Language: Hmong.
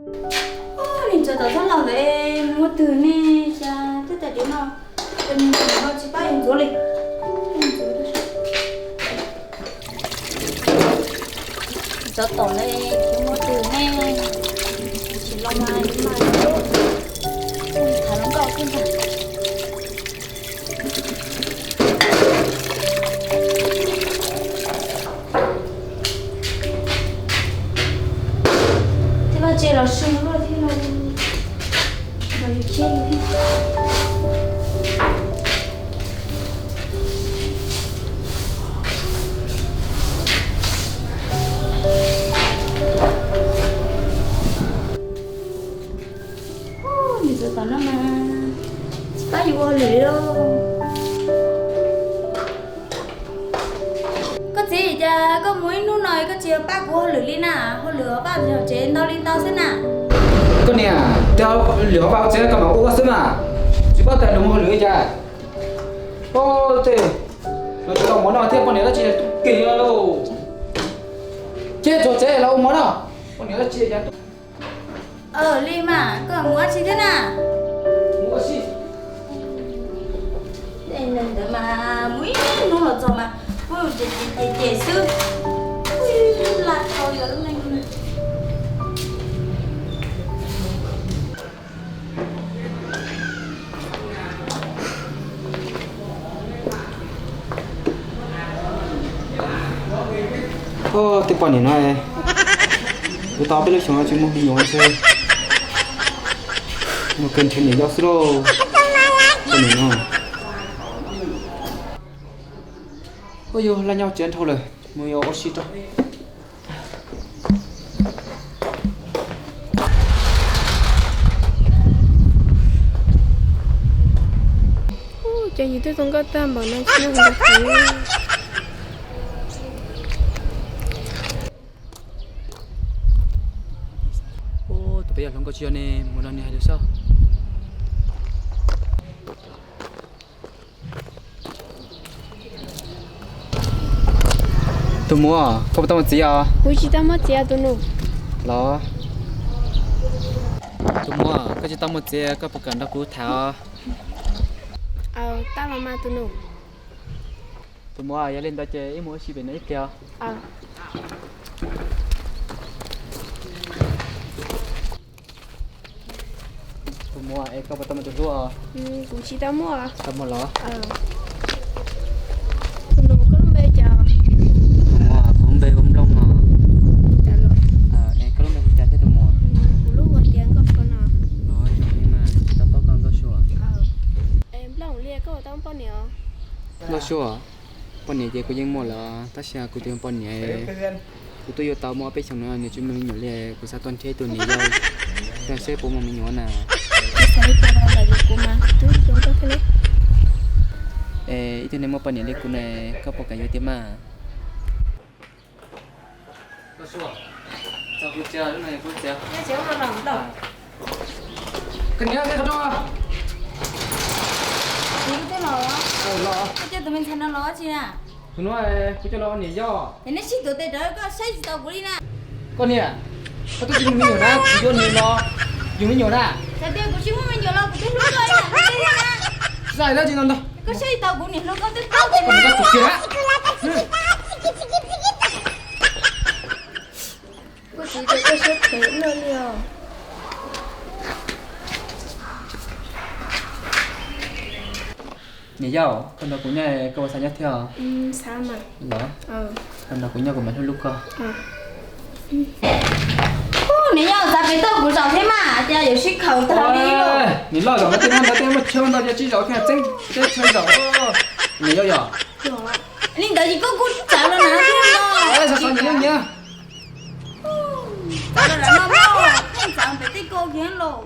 Ub, nim ntxuav tom txoj laug ntawd muab twg ne, cas twb tas diav no, cas nim ntxuav tsis pab yus ntxuav li. Ntxuav tom ntawd muab twg ne, tsis los mas mas, tham hluas nkauj xwb ntag. Thiab vaj tse los su luaj thiab los, los yus cheb li thiab. Ub, nim ntxuav tom no mas tsis pab yus ua hauj lwm li lauj. Koj txiv, cas koj mus ib hnub no koj tsis pab kuv hauj lwm li na? Hauj lwm vaj tsev ntau li ntau xwb na. Koj niam, hauj lwm vaj tsev koj mam ua xwb mas, tsis paub tias lwm mus hauj lwm li cas. Ub, tej, los tsis tau mov noj thiab, poj niam dab tsi tu kis lauj. Ces txog tsev los ua mov noj, poj niam dab tsi cas tu. Li mas koj mus ua si thiab na? Mus ua si. Neeg ntawd mas mus ib hnub los txog mas kuj cem cem cem xwb. Laj dhau yog lub neej. Ub, tej poj niam no, yuav tau peb lub xyoo tsis muaj me nyuam xwb, muaj kawg nrhiav niam yau xwb lauj. Poj niam no, ub, yog laj nyob tsev dhau lawm, mus yuav ua si rau. Ub, cas yus twb zoo nkauj tag npaum no tsis nyob hauv ntawd. Ub, tus peb yog hluas nkauj tsis yog ne, mus no nws hais lus saib. Tus muam, koj puas tau muaj txiv os? Kuv tsis tau muaj txiv tus nus. Los, tus muam, koj tsis tau muaj txiv koj puas kam nrog kuv tham os? Aws, tau los mas tus nus. Tus muam, yog li ntawd ces wb mus ua si pem no ib pliag os. Tus muam, es koj puas tau muaj tus hlub os? Kuv tsis tau muaj. Tau muaj los? Tus nus, koj lub npe cas? Tus muam, kuv lub npe hu Nplooj os. Es koj lub npe hu cas thiab tus muam? Kuv lub hu tias Nkauj Sua no. Yog li mas tsis tau paub koj Nkauj Sua. Nplooj, li koj puas tau poj niam os? Nkauj Sua, poj niam ces kuv yeej muaj lawm tab sis kuv tus poj niam, kuv twb yuav tau muaj peb xyoos no nws tsis muaj me nyuam li, kuv xav tuaj nrhiav ib tug niam yau, xyov seb puas muaj me nyuam na. Es ib tug neeg muaj poj niam li kuv ne, koj puas kam yuav tiag mas? Koj niam, los, tus me ntxhais no los tsi na? Tus no kuv coj los ua niam yau. Es neb sib tuav tes rawv, koj saib tsis taus kuv li na. Koj niam, koj twb tsis muaj me nyuam na, kuv yuav nws los yug me nyuam na. Txawm tias kuv tsis muaj me nyuam los kuv twb hlub koj ib yam li na. Txawm tias koj saib tsis taus kuv niam hluas, koj twb paub tias koj niam koj tus kiag na. Koj txiv, koj siab phem loj li os. Niam yau, koj nrog kuv nyob koj puas xav nyob thiab? Los, koj nrog kuv nyob kuv mam hlub hlub koj. Niam yau, xav pem toj kuv zaum thiab mas, cas yuav sib khaws tag li. Niam loj, zaum no tej no ntawd tej muaj chaw ntau, yog tsis zaum kiag txeeb teb chaw zaum. Niam yau yom. Li ntawd ces koj kuj txawv los na thiab no. Xav xav niam yau nyiam. Txawv los na, yeej txawv pem tej ko kiag los.